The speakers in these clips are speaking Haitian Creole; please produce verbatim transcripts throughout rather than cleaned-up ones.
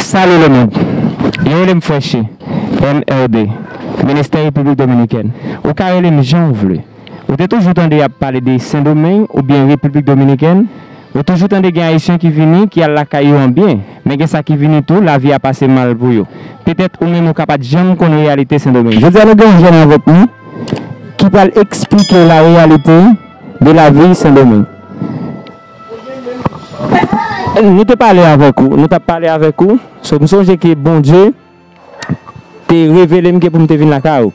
Salut le monde. Yo rele m Frè Che, M R D, Ministè Repiblik Dominikèn. Ou ka rele m jan w vle. Ou te toujou tande y ap pale de Sendomeng oubyen Repiblik Dominikèn? Ou toujou tande gen Ayisyen ki vini, ki al lakay yo an byen, men gen sa ki vini tou, lavi a pase mal pou yo. Petèt ou menm ou ka pa t janm konn reyalite Sendomeng. Jodi a nou gen yon jèn avèk nou ki pral eksplike la réalité de la vie Sendomeng. Nou te pale avèk ou, nou t ap pale avèk ou, so m sonje ke Bondye te revele m ke pou m te vin lakay ou.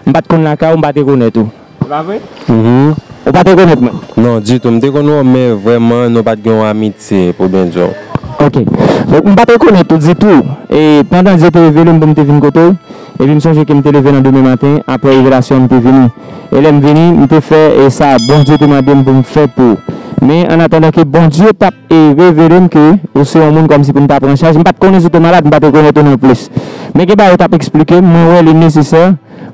M pa t konn lakay ou, m pa te konèt ou. Se pa vre? Mhm. Ou pa te konèt mwen? Non, ditou. M te konn ou, men vrèman, nou pa t gen yon amitye, pou byen di w. Ok. Donk, m pa te konèt ou ditou. E pandan Dye te revele m pou m te vin kote w, epi m sonje ke m te leve nan demen maten, apre revelasyon an, m te vini. E lè m vini, m te fè, e sa Bondye te mande m pou m fè pou ou. Men, an atandan ke Bondye t ap, e, revele m ke ou se yon moun kòmsi pou m ta pran chaj, m pa t konnen si w te malad, m pa te konèt ou non plis. Men gen bagay ou t ap eksplike m, mwen wè li nesesè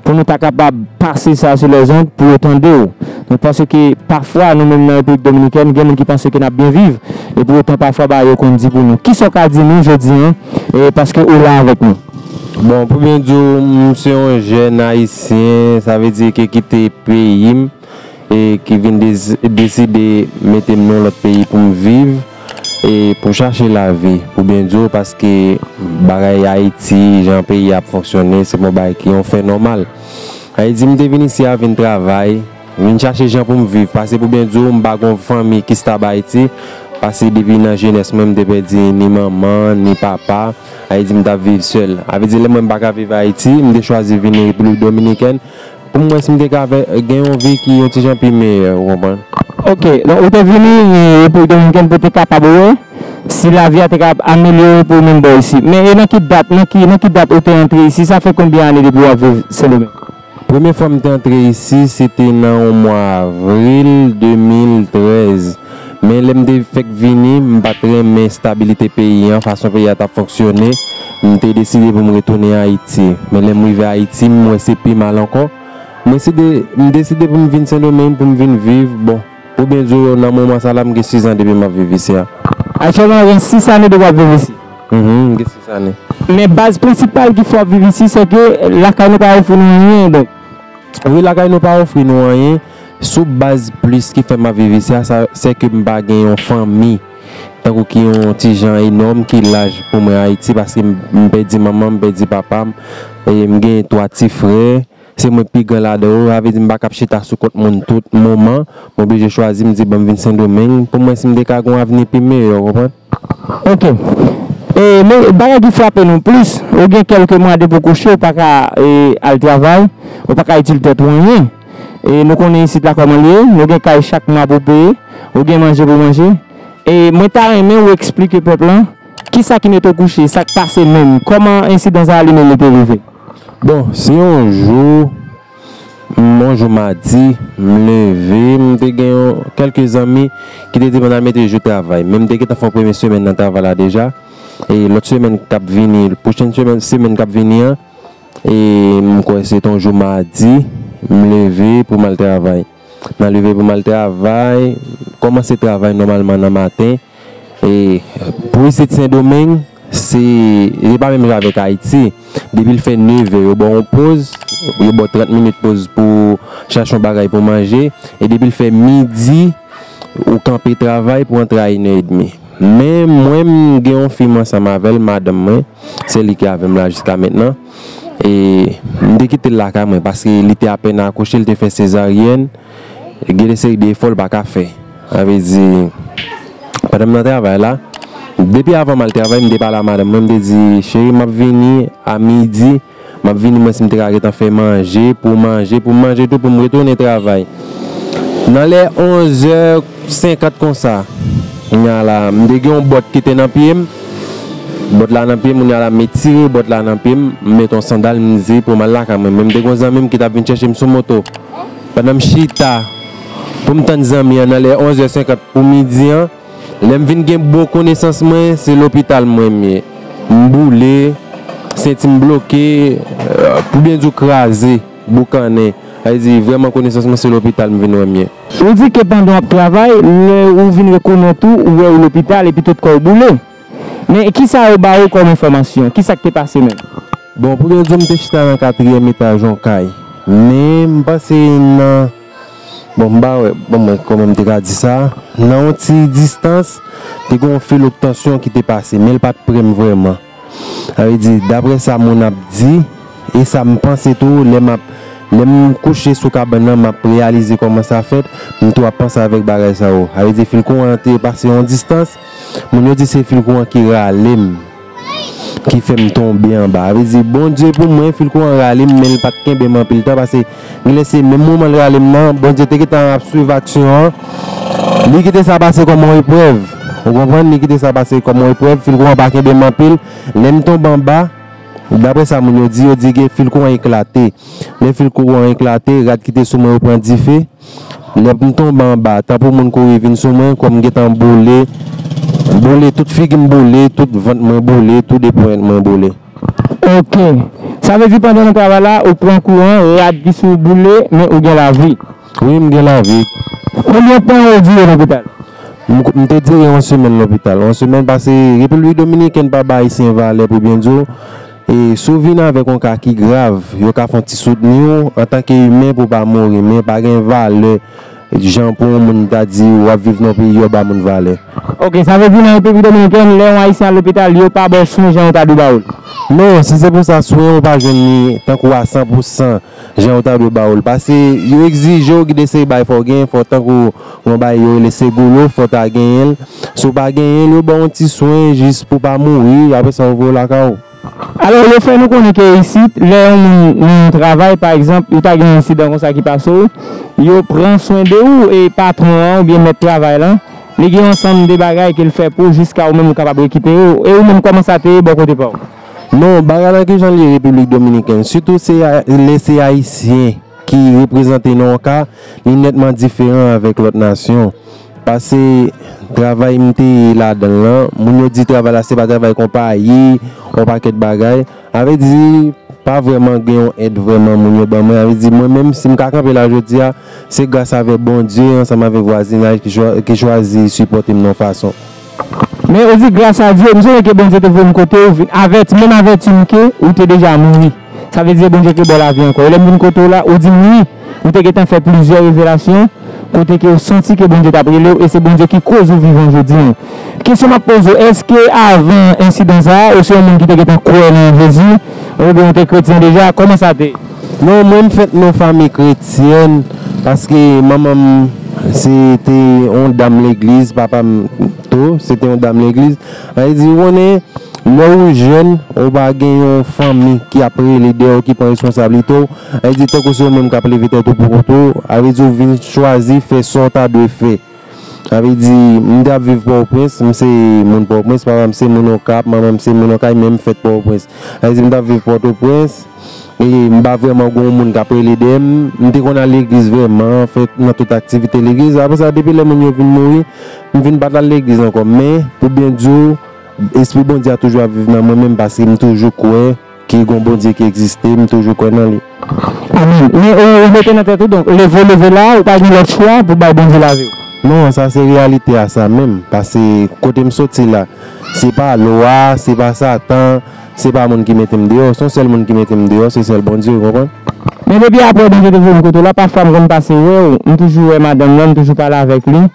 pou nou ta kapab pase sa sou lèzond pou yo tande w. Donk, paske pafwa, nou menm nan Repiblik Dominikèn, gen moun ki panse ke n ap byen viv, e pou otan, pafwa, bagay yo konn di pou nou. Kisa w ka di nou jodi a, e paske ou la avèk nou? Bon, pou byen di w, m se yon jèn ayisyen, sa vle di ke kite peyi m, e ki vin desi-, deside mete m nan yon lòt peyi pou m viv, e pou chache lavi, pou byen di w, paske bagay Ayiti, jan peyi a ap fonksyone, se pa yon bagay ki yon fè nòmal. Ayiti, m te vin isi a vin travay, vin chache jan pou m viv, paske pou byen di w, m pa gon fanmi ki stab Ayiti, paske depi nan jenès mwen, m te pèdi ni manman, ni papa, Ayiti, m t ap viv sèl. A vle di, lè mwen m pa ka viv Ayiti, m te chwazi vin Repiblik Dominikèn, pou m wè si m te ka fè, gen yon vi ki yon ti jan pi meyè, ou konprann? Ok, donk ou te vini, e, Repiblik Dominikèn pou te kapab wè si lavi a te kapab amelyore pou ou menm bò isi. Men e nan ki dat, nan ki, nan ki dat ou te antre isi? Sa fè konbyen ane depi w ap viv Sendomeng? Premye fwa m te antre isi, se te nan yon mwa avril de mil trèz. Men lè m te fèk vini, m pa t renmen estabilite peyi an, fason peyi a t ap fonksyone. M te deside pou m retounen Ayiti. Men lè m rive Ayiti, m wè se pi mal ankò. M deside, m deside pou m vin Sendomeng, pou m vin viv. Bon, pou byen di w, nan moman sa la, m gen sis an depi m ap viv isi a. Aktyèlman, ou gen sis ane depi w ap viv isi? Mhm, m gen sis ane. Men baz prensipal ki fè w ap viv isi, se ke lakay nou pa ofri nou anyen, donk. Wi, lakay nou pa ofri nou anyen. Sou baz plis ki fè m ap viv isi a, sa, se ke m pa gen yon fanmi tankou ki yon ti jan enòm ki laj pou mwen Ayiti, paske m, m pèdi manman m, m pèdi papa m, e m gen twa ti frè, se mwen pi gran ladan yo, sa vle di m pa kab chita sou kont moun tout moman, m oblije chwazi, m di, "Ban m vin Sendomeng, pou m wè si m te ka gen yon avni pi meyè," w konprann? Ok. E, men bagay ki frape nou plis, ou gen kèlke mwa depi w kouche, ou pa ka, e, al travay, ou pa ka itil tèt ou anyen. E nou konnen isit la kòman l ye, nou gen kay chak mwa pou peye, ou gen manje pou manje. E mwen ta renmen ou eksplike pèp lan, kisa ki mete w kouche, sa k pase menm, kòman ensidan sa a li menm li te rive? Bon, se yon jou, yon jou madi, m leve, m te gen yon, kèlke zanmi ki te di m al mete jou travay. Men m te gentan fè yon premye semèn nan travay la deja. E lòt semèn k ap vini, pwochèn semèn, semèn k ap vini an, e m kwè se te yon jou madi, m leve pou m al travay. M leve pou m al travay, kòmanse travay nòmalman nan maten. E pou isit Sendomeng, se, se pa menm jan avèk Ayiti. Depi l fè nevè, yo ba w yon poz, yo ba w trant minit poz pou w chache yon bagay pou w manje. E depi l fè midi, ou kanpe travay pou antre a inè edmi. Men mwen, m gen yon fi m ansanm avè l, madanm mwen, se li ki avè m la jiska mentnan. E m te kite l lakay mwen, paske li te apèn akouche, li te fè sezaryèn. Gen de seri de efò l pa ka fè. Sa vle di, pandan m nan travay la, depi avan m al travay, m te pale a madanm mwen, m te di, "Cheri, m ap vini a midi, m ap vini, mwen si m te ka gentan fè manje, pou manje, pou m manje tou, pou m retounen travay." Nan lè onzè senkant konsa, kounye a la, m te gen yon bòt ki te nan pye m. Bòt la nan pye m, kounye a la, m retire bòt la nan pye m, m met yon sandal, m di pou m al lakay mwen. Men m te gen yon zanmi m ki t ap vin chèche m sou moto. Pandan m chita pou m tann zanmi an nan lè onzè senkant pou midi an, lè m vin gen bon konesans mwen, se lopital mwen m ye. M boule, senti m bloke, euh, pou byen di w kraze, boukannen. Sa vle di, vrèman konesans mwen se lopital m vin wè m ye. Ou di ke pandan w ap travay, lè ou vin rekonèt ou, ou wè ou lopital epi tout kò w boule. Men kisa yo ba ou kòm enfòmasyon? Kisa k te pase menm? Bon, pou byen di w, m te chita nan katriyèm etaj yon kay. Men m panse nan, bon, m pa wè, bon, mwen, kòman m te ka di sa? Nan yon ti distans, te gen yon fil ob tansyon ki te pase, men l pa t pre m vrèman. Sa vle di, daprè sa moun ap di, e sa m panse tou, lè m ap, lè m kouche sou kabann nan, m ap reyalize kòman sa fèt, m tou ap panse avèk bagay sa yo. Sa vle di, fil kouran an te pase yon distans, moun yo di se fil kouran ki rale m, ki fè m tonbe anba. Sa vle di, Bondye pou mwen, fil kouran rale m, men l pa t kenbe m anpil tan, paske genlè se menm moman l rale m nan, Bondye te gentan ap swiv aksyon an. Li kite sa pase kòm yon eprèv. Ou konprann? Li kite sa pase kòm yon eprèv, fil kouran pa kenbe m anpil. Lè m tonbe anba, daprè sa moun yo di, yo di ke fil kouran eklate. Lè fil kouran eklate, rad ki te sou mwen yo pran dife. Lè m tonbe anba, tanpri moun kouri vin sou mwen, kò m gentan boule, boule, tout figi m boule, tout vant mwen boule, tout de ponyèt mwen boule. Ok. Sa vle di pandan nan travay la, ou pran kouran, rad ki sou ou boule, men ou gen lavi? Wi, m gen lavi. Konbyen tan ou dire lopital? M, m te dire yon semèn lopital. Yon semèn, paske Repiblik Dominikèn pa bay Ayisyen valè, pou byen di w. E si w vin avèk yon ka ki grav, yo ka fè yon ti soutni w antanke imen pou w pa mouri, men pa gen valè jan pou yon moun ta di w ap viv nan yon peyi yo ba moun valè. Ok, sa vle di nan Repiblik Dominikèn, lè yon Ayisyen al lopital, yo pa ba w swen jan yo ta dwe ba w l? Non, si se pou sa, swen ou pa jwenn li tankou a san pou san jan yo ta dwe ba w l. Paske yo egzije w, gen de seri bagay fò w gen, fò tankou yon bagay yo rele seguro, fò w ta genyen l. Si w pa genyen l, yo ba w yon ti swen jis pou w pa mouri, apre sa yo voye w lakay ou. Alò, yo fè nou konnen ke isit, lè yon moun nan yon travay, pa egzanp, ou ta gen yon ensidan konsa ki pase w, yo pran swen de ou e patwon an oubyen mèt travay lan, li gen yon ansanm de bagay ke l fè pou w jiska ou menm ou kapab rekipere w. E ou menm, kòman sa te ye bò kote pa w? Non, bagay lan kijan l ye Repiblik Dominikèn, sitou se a, lè se Ayisyen ki reprezante nan yon ka, li nètman diferan avèk lòt nasyon. Paske travay m te ye ladan l lan, moun yo di travay la se pa travay konpayi, yon pakèt bagay. Sa vle di, pa vrèman gen yon èd vrèman moun yo ban mwen. Sa vle di, mwen menm, si m ka kanpe la jodi a, se gras avèk Bondye ansanm avèk vwazinaj ki chwa-, ki chwazi sipòte m nan yon fason. Men ou di gras a Dye, m sonje ke Bondye te voye m kote w, vin avèti, menm avèti m ke ou te deja mouri. Sa vle di Bondye te ba w lavi ankò. E lè m vin kote w la, ou di m wi, ou te gentan fè plizyè revelasyon, kote ke ou santi ke Bondye t ap rele w, e se Bondye ki koz ou vivan jodi a. Kesyon m ap poze w, èske avan ensidan sa a, ou se yon moun ki te gentan kwè nan Jezi, oubyen ou te kretyen deja? Kòman sa te ye? Non, mwen m fèt nan yon fanmi kretyèn, paske manman m se te yon dam legliz, papa m tou se te yon dam legliz. Sa vle di, ou konnen, lè ou jèn, ou pa gen yon fanmi ki ap rele dèyè w, ki pran responsablite w. Sa vle di, tankou se ou menm k ap leve tèt ou pou kont ou, sa vle di, ou vin chwazi fè sa w ta dwe fè. Sa vle di, m t ap viv Pòtoprens, m se moun Pòtoprens, papa m se moun Okap, manman m se moun Okay, men m fèt Pòtoprens. Sa vle di, m t ap viv Pòtoprens, e m pa vrèman gen yon moun k ap rele dèyè m. M te konn al legliz vrèman, fè nan tout aktivite legliz. Apre sa, depi lè moun yo vin mouri, m vin pa t al legliz ankò. Men, pou byen di w, Espri Bondye a toujou ap viv nan mwen menm, paske m toujou kwè ke gon Bondye ki egziste, m toujou kwè nan li. Amèn. Men ou, ou mete nan tèt ou, donk, leve w leve la, ou pa gen lòt chwa pou bay Bondye lavi w. Non, sa se reyalite a sa menm, paske kote m soti la, se pa lwa, se pa Satan, se pa moun ki mete m deyò, se yon sèl moun ki mete m deyò, se sèl Bondye, ou konprann? Men depi apre Bondye te voye m kote w la, pafwa m konn pase wè w, m toujou wè madanm nan, m toujou pale avèk li.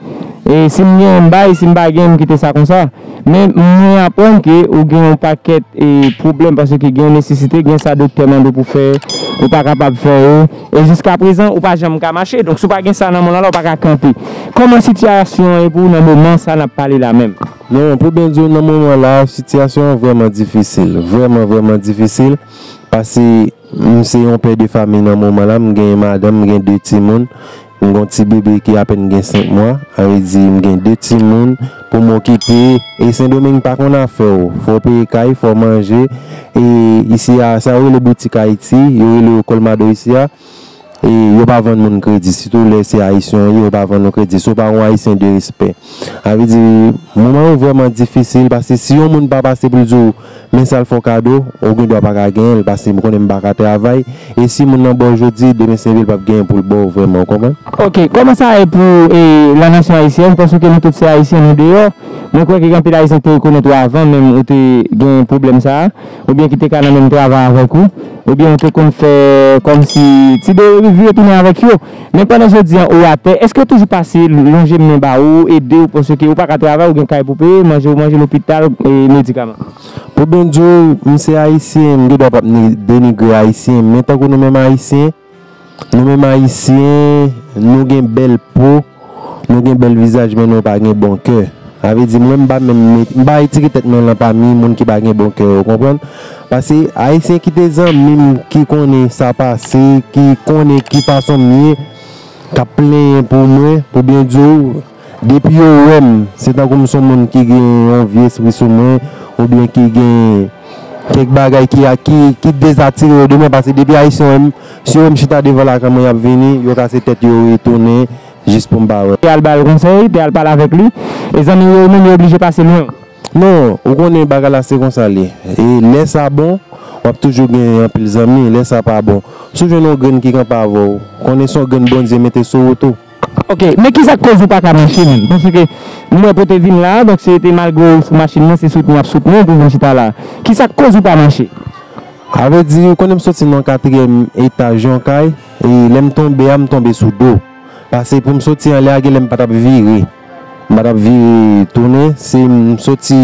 E si m gen, m bay, si m pa gen, m kite sa konsa. Men mwen aprann ke ou gen yon pakèt, e, pwoblèm, paske gen yon nesesite, gen sa doktè mande w pou fè, ou pa kapab fè yo. E jiska prezan, ou pa janm ka mache. Donk, si w pa gen sa nan men w la, ou pa ka kanpe. Kòman sitiyasyon an ye pou ou nan moman sa n ap pale la menm? Non, pou byen di w, nan moman la, sitiyasyon an vrèman difisil. Vrèman, vrèman difisil. Paske m se yon pè de fanmi nan moman la, m gen madanm, m gen de timoun. M gen yon ti bebe ki apèn gen senk mwa, sa vle di m gen de timoun pou m okipe. E Sendomeng pa konn afè w. Fò w peye kay, fò w manje. E isi a, sa yo rele boutik Ayiti, yo rele yo Colmado isi a. E yo pa vann moun kredi, sitou lè se Ayisyen w ye, yo pa vann ou kredi. Si w pa yon Ayisyen de respè. Sa vle di, moman yo vrèman difisil, paske si yon moun pa pase pou l di w, men sa l fè w kado, ou gen dwa pa ka genyen l, paske m konnen m pa ka travay. E si moun nan ba w jodi, demen se vre l p ap genyen pou l ba w vrèman, ou konprann? Ok, kòman sa ye pou, e, la nation haïtienne, paske nou tout se Ayisyen, nou deyò, Mwen kwè ke gen anpil Ayisyen ki te rekonèt ou avan menm ou te gen pwoblèm sa a, oubyen ki te ka nan menm travay avèk ou, oubyen ou te konn fè kòmsi ti de reviv yo tounen avèk yo. Men pandan jodi a ou atè, èske yo toujou pase lonje men ba ou, ede w, paske ou pa ka travay, ou gen kay pou peye, manje ou manje, lopital, e medikaman? Pou byen di w, m se Ayisyen, m gen dwa p ap ni- denigre Ayisyen, men tankou nou menm Ayisyen, nou menm Ayisyen, nou gen bèl po, nou gen bèl vizaj, men nou pa gen bon kè. Sa vle di, mwen, m pa menm met- m pa etike tèt mwen lan pami moun ki pa gen bon kè, ou konprann? Paske Ayisyen ki te zanmi m, ki konnen sa pase, ki konnen ki fason m ye, k ap plenyen pou mwen, pou byen di w, depi yo wè m, se tankou m se yon moun ki gen yon vye espri sou mwen, oubyen ki gen kèk bagay ki, ki, ki dezatire yo de mwen, paske depi Ayisyen wè m, si yo wè m chita devan lakay mwen, y ap vini, yo kase tèt yo retounen, jis pou m pa wè. Te al ba l konsèy, te al pale avèk li, e zanmi yo menm yo oblije pase lwen w. Non, ou konnen bagay la se konsa l ye. E lè sa bon, w ap toujou gen anpil zanmi, lè sa pa bon, si w jwenn yon grenn ki kanpe avè w, konnen se yon grenn Bondye mete sou wout ou. Ok, men kisa k koz ou pa ka mache menm? Paske m wè pou te vin la, donk se te malgre ou sou machin nan, se soutni w ap soutni w pou vin chita la. Kisa k koz ou pa mache? A vle di, ou konnen m soti nan katriyèm etaj yon kay, e lè m tonbe a, m tonbe sou do. Paske pou m soti anlè a, genlè m pa t ap vire. M pa t ap vire tounen, se m soti,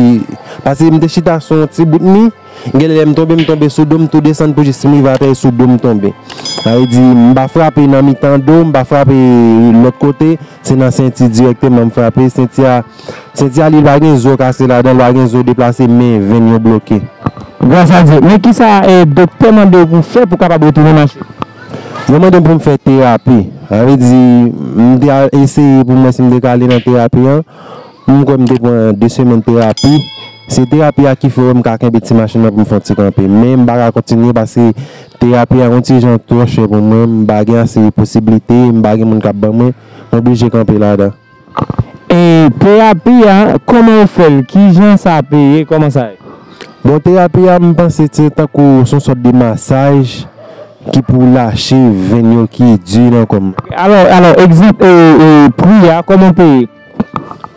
paske m te chita sou yon ti bout mi, genlè lè m tonbe, m tonbe sou do m, tou desann pou jis m rive atè, e sou do m tonbe. Sa vle di, m pa frape nan mitan do, m pa frape lòt kote, se nan senti dirèkteman m frape. Senti a, senti a li pa gen zo kase ladan l, pa gen zo deplase, men venn yo bloke. Gras a Dye. Men kisa, eh, doktè mande w pou w fè pou w kapab retounen mache? Yo mande m pou m fè terapi. Sa vle di, m te al eseye pou m wè si m te ka ale nan terapi an. M kwè m te pran de semèn terapi. Se terapi a ki fè m ka kenbe ti machin nan pou m fè yon ti kanpe. Men m pa ka kontinye paske terapi a yon ti jan twò chè pou mwen. M pa gen ase posiblite, m pa gen moun k ap ban mwen. M oblije kanpe ladan. E terapi a, kòman ou fè l? Kijan sa peye? Kòman sa ye? Bon, terapi a, m panse se tankou se yon sòt de masaj ki pou lache venn yo ki di nan kò m. Alò, alò, egzanp, e, e, pri a, kòman w peye?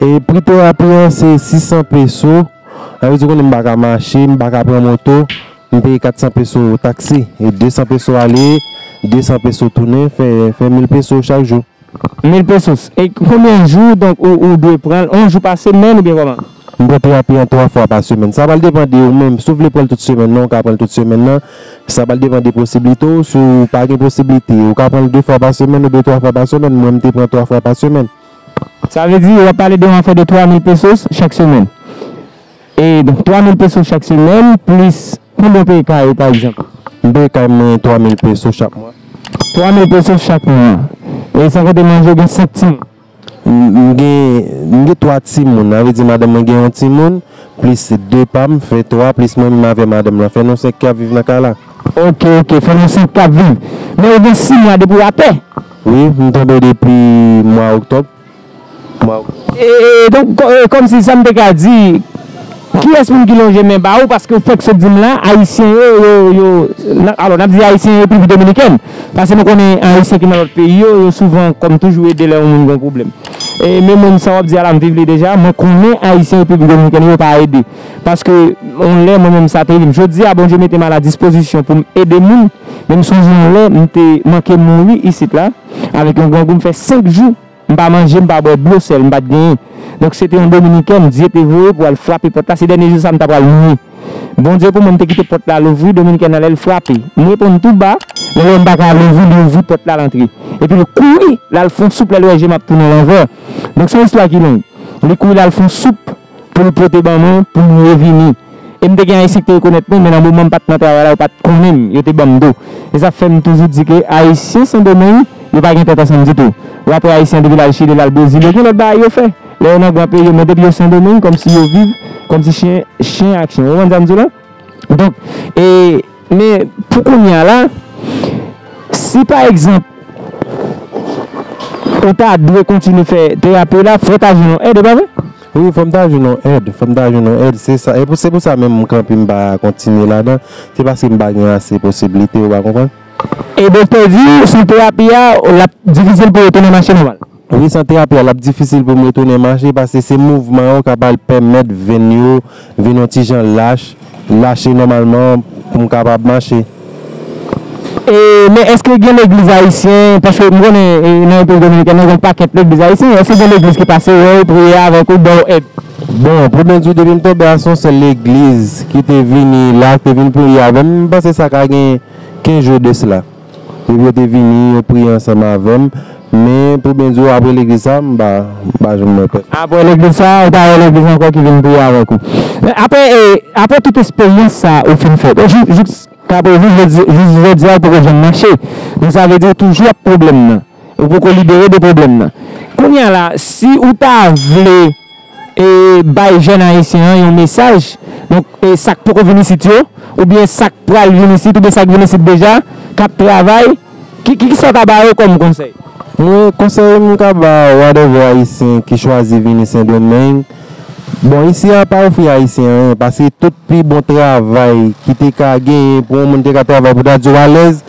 E pri terapi an se sis san peso. Sa vle di, konnen m pa ka mache, m pa ka pran moto, m peye kat san peso taksi. E de san peso ale, de san peso tounen, fè, fè mil peso chak jou. Mil pesos. E konbyen jou, donk, ou, ou dwe pran l? On jou pa semèn oubyen kòman? M pran terapi an twa fwa pa semèn. Sa pral depann de ou menm. Si w vle pran l tout semèn nan, ou ka pran l tout semèn nan. Sa pral depann de posiblite w. Si w pa gen posiblite, ou ka pran l de fwa pa semèn oubyen twa fwa pa semèn. Mwen, m te pran twa fwa pa semèn. Sa vle di, w ap pale de yon afè de twa mil pesos chak semèn. E donk, twa mil pesos chak semèn, plis konbyen w peye kay ou, pa egzanp? M peye kay mwen twa mil pesos chak mwa. Twa mil pesos chak mwa. E san konte manje, w gen senk timoun. M, m gen, m gen twa timoun. Sa vle di, madanm mwen gen yon timoun, plis de pa m, fè twa, plis mwen menm avè madanm lan. Fè nou senk k ap viv nan kay la. Ok, ok, fè nou senk k ap viv. Men ou gen sis mwa depi w atè? Wi, m tonbe depi mwa oktòb. Mwa oktòb. E, e, donk, kò-, e, kòmsi sa m te ka di, kiyès moun ki lonje men ba ou, paske ou fèk sot di m la, Ayisyen yo, yo, yo, nan, alò, n ap di Ayisyen Repiblik Dominikèn, paske nou konnen Ayisyen ki nan lòt peyi yo, yo souvan, kòm toujou, ede lè yon moun gen pwoblèm. E, men mwen, sa w ap di a la, m viv li deja, mwen konnen Ayisyen Repiblik Dominikèn yo pa ede. Paske, yon lè, mwen menm, sa te rive m. Jodi a, Bondye mete m a la dispozisyon pou m ede moun, men m sonje yon lè, m te manke mouri isit la, avèk yon grangou, m fè senk jou, m pa manje, m pa bwè dlo sèl, m pa t genyen. Donk, se te yon Dominikèn, Dye te voye pou al frape pòt la. Se dènye jou sa, m ta pral mouri. Bondye pou mwen, m te kite pòt la louvri, Dominikèn nan lè l frape. M reponn tou ba, men lè m pa ka louvri, li ouvri pòt la, l antre. Epi l kouri, l al fè yon soup, lè l wè je m ap tounen lanvè. Donk, se yon istwa ki long. Li kouri, l al fè yon soup, pou l pote ban mwen, pou m revini. E m te gen Ayisyen ki te rekonèt mwen, men nan moman m pa t nan travay la, yo pa t konnen m, yo te ban m do. E sa fè m toujou di ke Ayisyen Sendomeng, yo pa gen tèt ansanm ditou. W ap wè Ayisyen depi l al Chili, l al Brezil, yo gen lòt bagay yo fè. Lè yo nan gran peyi yo, men depi yo Sendomeng, kòmsi yo viv, kòmsi chen, chen ak chen. Ou konprann sa m di w la? Donk, e, men pou kounye a la, si pa egzanp, ou ta dwe kontinye fè terapi w la, fò w ta jwenn yon èd, e pa vre? Wi, fò m ta jwenn yon èd, fò m ta jwenn yon èd, se sa. E pou, se pou sa menm m kanpe, m pa kontinye ladan, se paske m pa gen ase posiblite, ou pa konprann? E doktè di, sou terapi a, l ap difisil pou w retounen mache nòmal. Wi, san terapi a, l ap difisil pou m retounen mache, paske se mouvman yo k ap al pèmèt venn yo vin yon ti jan lach, lache nòmalman pou m kapab mache. E, men èske gen legliz ayisyen, paske m konnen e, nan Repiblik Dominikèn nan gen yon pakèt legliz ayisyen, èske gen legliz ki pase wè w, priye avèk ou, ba w èd? Bon, pou byen di w, depi m tonbe a se yon sèl legliz ki te vini la, ki te vin priye avè m, m panse sa ka gen kenz jou de sela. Epi yo te vini, yo priye ansanm avè m. Men pou byen di w, apre legliz sa, m pa, m pa janm wè pèsonn. Apre legliz sa, ou pa wè legliz ankò ki vin priye avèk ou. Men apre, e, apre tout esperyans sa ou fin fè, e, jis, jiskaprezan, jodi, jis jodi a, ou poko janm mache. Donk sa vle di ou toujou ap pwoblèm nan. Ou poko libere de pwoblèm nan. Kounye a la, si ou ta vle e bay jèn ayisyen an yon mesaj, donk e sa k poko vin isit yo, oubyen sa k pral vin isit, oubyen sa k vin isit deja, k ap travay, ki, ki, kisa w ta ba yo kòm konsèy? Mwen, konsèy m ka ba whatever ayisyen ki chwazi vini Sendomeng, bon, isi a pa ofri ayisyen anyen, paske tout pi bon travay ki te ka genyen pou yon moun te ka travay pou ta di w alèz,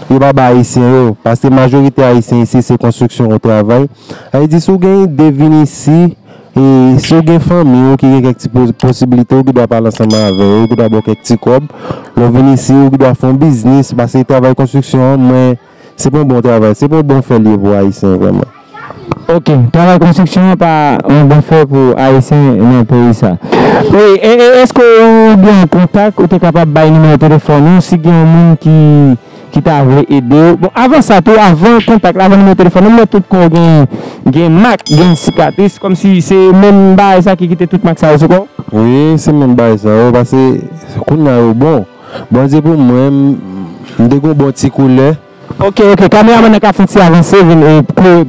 yo pa ba ayisyen yo, paske majorite ayisyen isi se konstriksyon yo travay. Sa vle di si w gen ide vin isi, e si w gen fanmi w ki gen kèk ti pos- posibilite, ou gen dwa pale ansanm avè yo, yo gen dwa ba w kèk ti kòb. Lè w vin isi, ou gen dwa fè yon biznis, paske travay konstriksyon an, mwen, se pa yon bon travay, se pa yon bon fè l ye pou ayisyen vrèman. Ok, travay konstriksyon an pa yon bon fè pou ayisyen nan peyi sa. Wi, e, e èske ou gen yon kontak, ou te kapab bay nimewo telefòn ou, si gen yon moun ki ki ta vle ede w. Bon, avan sa tou, avan kontak la, avan nimewo telefòn nan, m wè tout kò w gen, gen mak, gen sikatris, kòmsi se menm bagay sa ki kite tout mak sa yo sou kò w. Wi, se menm bagay sa yo, paske kounye a yo bon. Bondye pou mwen, m, m te gen yon bon ti koulè. Ok, ok, kameramann nan ka fè yon ti avanse, vin, e, pran,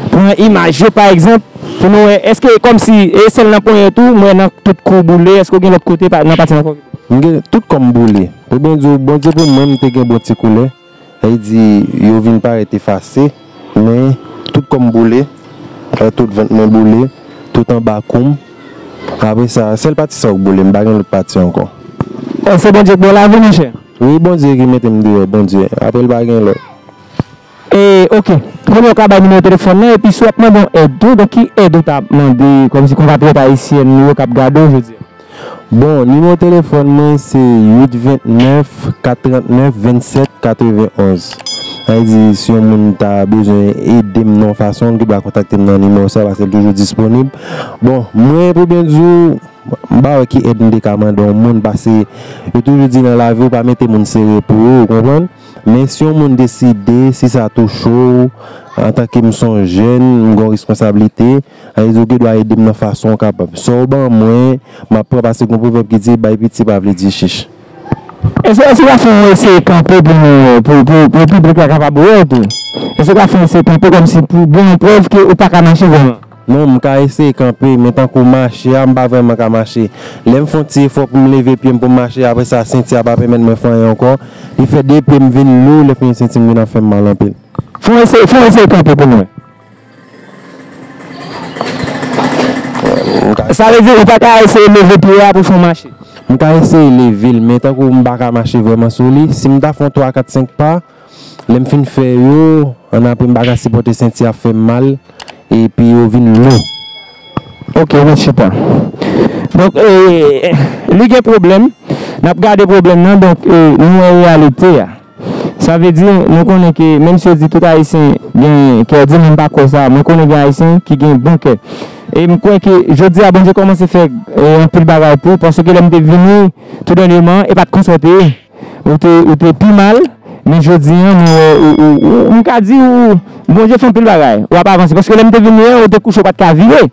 pran imaj yo, pa egzanp, pou nou wè, èske kòmsi, e sèl nan ponyèt ou, m wè nan tout kou boule, èske w gen lòt kote, pa, nan pati nan kò w? M gen tout kò m boule. Pou byen di w, Bondye pou mwen, m te gen bon ti koulè. Sa vle di, yo vin parèt efase, men tout kò m boule, tout vant mwen boule, tout anba kou m. Apre sa, sèl pati sa yo k boule, m pa gen lòt pati ankò. Èske Bondye k ba w lavi, monchè? Wi, Bondye ki mete m deyò, Bondye. Apre l pa gen lòt. E, ok. Kounye a w ka bay nimewo telefòn nan, epi si w ap mande yon èd tou, donk ki èd ou ta ap mande, kòmsi konpatriyòt ayisyen nou yo k ap gade w jodi a? Bon, nimewo telefòn mwen se uit vennèf, kat trannèf, vennsèt, katrevenonz. Sa vle di, si yon moun ta bezwen ede m nan yon fason, li dwe kontakte m nan nimewo sa, paske l toujou disponib. Bon, mwen, pou byen di w, m pa wè ki èd m te ka mande yon moun, paske yo toujou di nan lavi, w pa mete moun sere pou ou, ou konprann? Men si yon moun deside, si sa touche w, antanke m se yon jèn, m gen yon responsablite, sa vle di w gen dwa ede m nan fason w kapab. Sa w ban mwen, m ap pran, paske gen yon pwovèb ki di, bay piti pa vle di chich. Èske, èske w ka fè yon eseye kanpe pou nou, pou, pou, pou piblik la kapab wè w tou? Èske w ka fè yon eseye kanpe kòmsi pou gen yon prèv ke ou pa ka mache vrèman? Non, m ka eseye kanpe, men tankou mache a, m pa vrèman ka mache. Lè m fè yon ti efò pou m leve pye m pou m mache, apre sa, senti a pa pèmèt mwen fè anyen ankò. Li fè de pye m vin lou, lè fini senti m vin ap fè m mal anpil. Fè w eseye, fè w eseye kanpe pou m wè. Sa vle di ou pa ka eseye leve pye a pou fè w mache? M ka eseye leve l, men tankou m pa ka mache vrèman sou li. Si m ta fè yon twa, kat, senk pa, lè m fin fè yo, annapre m pa ka sipòte senti ap fè m mal, epi yo vin lou. Ok, ou mèt chita. Donk, e, li gen pwoblèm. N ap gade pwoblèm nan, donk, e, nou wè reyalite a. Sa vle di, nou konnen ke, menm si yo di tout Ayisyen gen kè di, men m pa kwè sa. Mwen konnen gen Ayisyen ki gen bon kè. E m kwè ke jodi a, Bondye kòmanse fè, e, anpil bagay pou ou, paske lè m te vini, tou dènyèman, e pa t konsa w te ye. Ou te, ou te pi mal, men jodi a, mwen wè, ou, ou, ou, m ka di ou, Bondye fè anpil bagay. W ap avanse. Paske lè m te vini an, ou te kouche, ou pa t ka vire.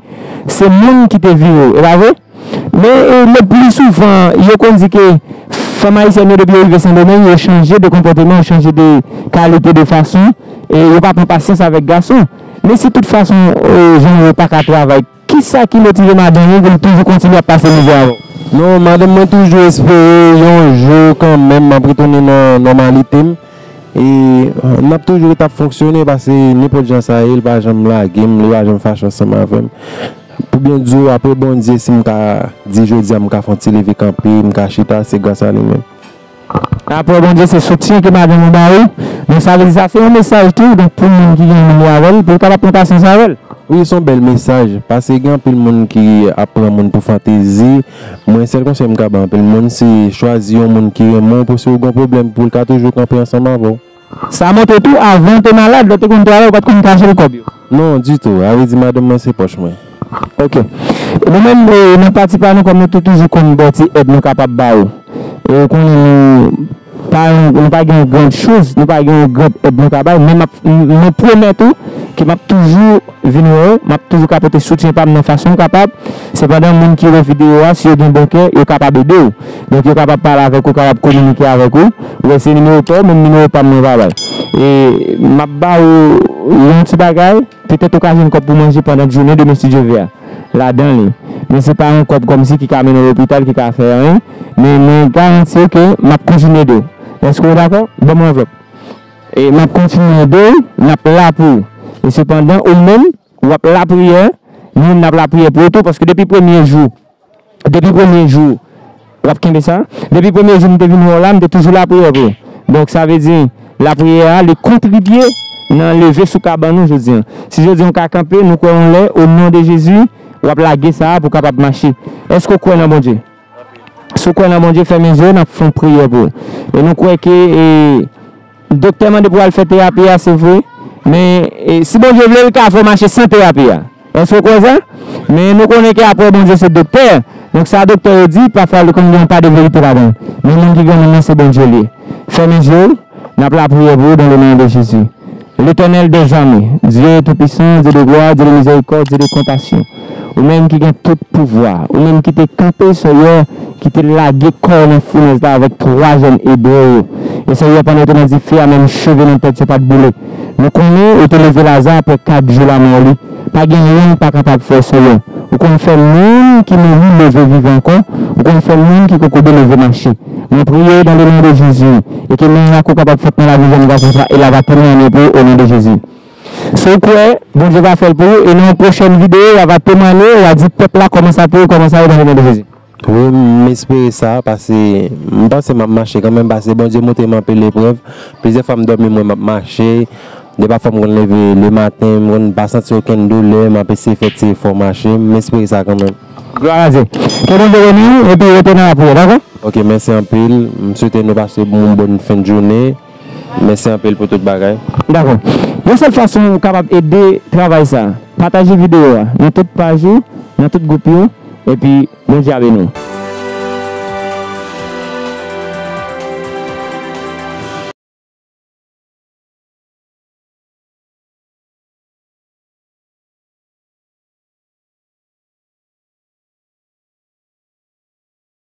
Se moun ki te vire w, e pa vre? Men, e, le pli souvan, yo konn di ke fanm ayisyèn yo, depi yo rive Sendomeng, yo chanje de konpòteman, yo chanje de kalite de fason, e yo pa pran pasyans avèk gason. Men si tout fason, e, jan yo pa ka travay, kisa ki motive madanm ou pou l toujou kontinye ap pase mizè avè w? Non, madanm mwen toujou espere yon jou kanmenm m ap retounen nan nòmalite m. E n ap toujou ret ap fonksyone, paske nenpòt jan sa ye, li pa janm lage m, li pa janm fache ansanm avè m. Pou byen di w, apre Bondye, si m ka di jodi a m ka fè yon ti leve kanpe, m ka chita, se gras a li menm. Apre Bondye, se soutyen ke madanm ou ba ou. Donk, sa vle di sa se yon mesaj tou, donk, pou moun ki gen moun yo avè l, pou l kapab pran pasyans avè l. Wi, se yon bèl mesaj, paske gen anpil moun ki ap pran moun pou fantezi. Mwen, sèl konsèy m ka ba anpil moun, se chwazi yon moun ki renmen w, pou si w gen pwoblèm, pou l ka toujou kanpe ansanm avè w. Sa montre tou, avan w te malad, lè w te konn travay, ou pa t konn kache l kòb yo. Non, ditou. A vle di, madanm mwen se pòch mwen. Ok. E nou menm, e, nan pati pa nou, kòm nou tou toujou konn bò ti èd nou kapab ba ou. E ou konnen nou pa, nou pa gen yon grand chose, nou pa gen yon grand èd nou ka bay, men m ap, m, mwen pwomèt ou ke m ap toujou vin wè w, m ap toujou ka pote soutyen pa m nan fason m kapab. Sepandan, moun ki wè videyo a, si yo gen bon kè, yo kapab ede w. Donk, yo kapab pale avèk ou, kapab kominike avèk ou. Ou wè, se nimewo pa w, menm nimewo pa m mwen pa bay. E m ap ba ou yon ti bagay, petèt ou ka jwenn kòb pou manje pandan jounen demen, si Dye vle a, ladan li. Men se pa yon kòb kòmsi ki ka mennen w lopital, ki ka fè anyen. Men mwen garanti w ke m ap kontinye ede w. Èske w dakò? Ban m yon anvlòp. E m ap kontinye ede w, n ap la pou ou. E sepandan, ou menm, w ap lapriyè, nou menm n ap lapriyè pou ou tou, paske depi premye jou, depi premye jou, w ap kenbe sa, depi premye jou m te vin wè w la, m te toujou lapriyè pou ou. Donk, sa vle di, lapriyè a, li kontribye nan leve sou kabann nou jodi a. Si jodi a w ka kanpe, nou kwè yon lè, o non de Jezi, w ap lage sa a pou w kapab mache. Èske w kwè nan Bondye? Si w kwè nan Bondye, fèmen je w, n ap fè yon priyè pou ou. E nou kwè ke, e, doktè mande pou w al fè terapi a, se vre. Men, e, si Bondye vle, l ka fè w mache san terapi a. Èske w kwè sa? Men nou konnen ke apre Bondye se doktè. Donk sa doktè yo di, pafwa li konn gen yon pa de verite ladan l. Men moun ki gen nan men se Bondye li ye. Fèmen je w, n ap lapriyè pou ou dans le nom de Jésus. L'Éternel des armées, Dieu tout-puissant, Dieu de gloire, Dieu de miséricorde, Dieu de compassion. Ou menm ki gen tout pouvwa, ou menm ki te kanpe, Seyè, ki te lage kò w nan founèz la avèk twa jèn ebre yo. E Seyè, pandan w te nan dife a, menm cheve nan tèt yo pa t boule. Nou konnen ou te leve Laza apre kat jou lamò li. Pa gen anyen w pa kapab fè, Seyè. Ou konn fè moun ki mouri leve vivan ankò. Ou konn fè moun ki kokobe leve mache. Mwen priye dans le nom de Jésus. E ke mirak ou kapab fèt nan lavi jèn gason sa, e l ava temwanye pou ou o non de Jezi. Si w kwè, Bondye va fè l pou ou, e nan yon pwochèn videyo, w ava temwanye, w a di pèp la kòman sa pou ou, kòman sa ye dans le nom de Jésus. Wi, m espere sa, paske m panse m ap mache kanmenm, paske Bondye montre m anpil eprèv. Plizyè fwa m dòmi, m wè m ap mache. Depafwa m konn leve lematen, m konn pa santi okenn doulè, m ap eseye fè ti efò mache, m espere sa kanmenm. Glwa a Dye. Ke Bondye beni w, epi rete nan lapriyè, dakò? Ok, mèsi anpil. M swete nou pase yon bòn fen de jounen. Mèsi anpil pou tout bagay. Dakò. Yon sèl fason ou kapab ede travay sa, pataje videyo a nan tout paj ou, nan tout gwoup yo, epi Bondye a beni w.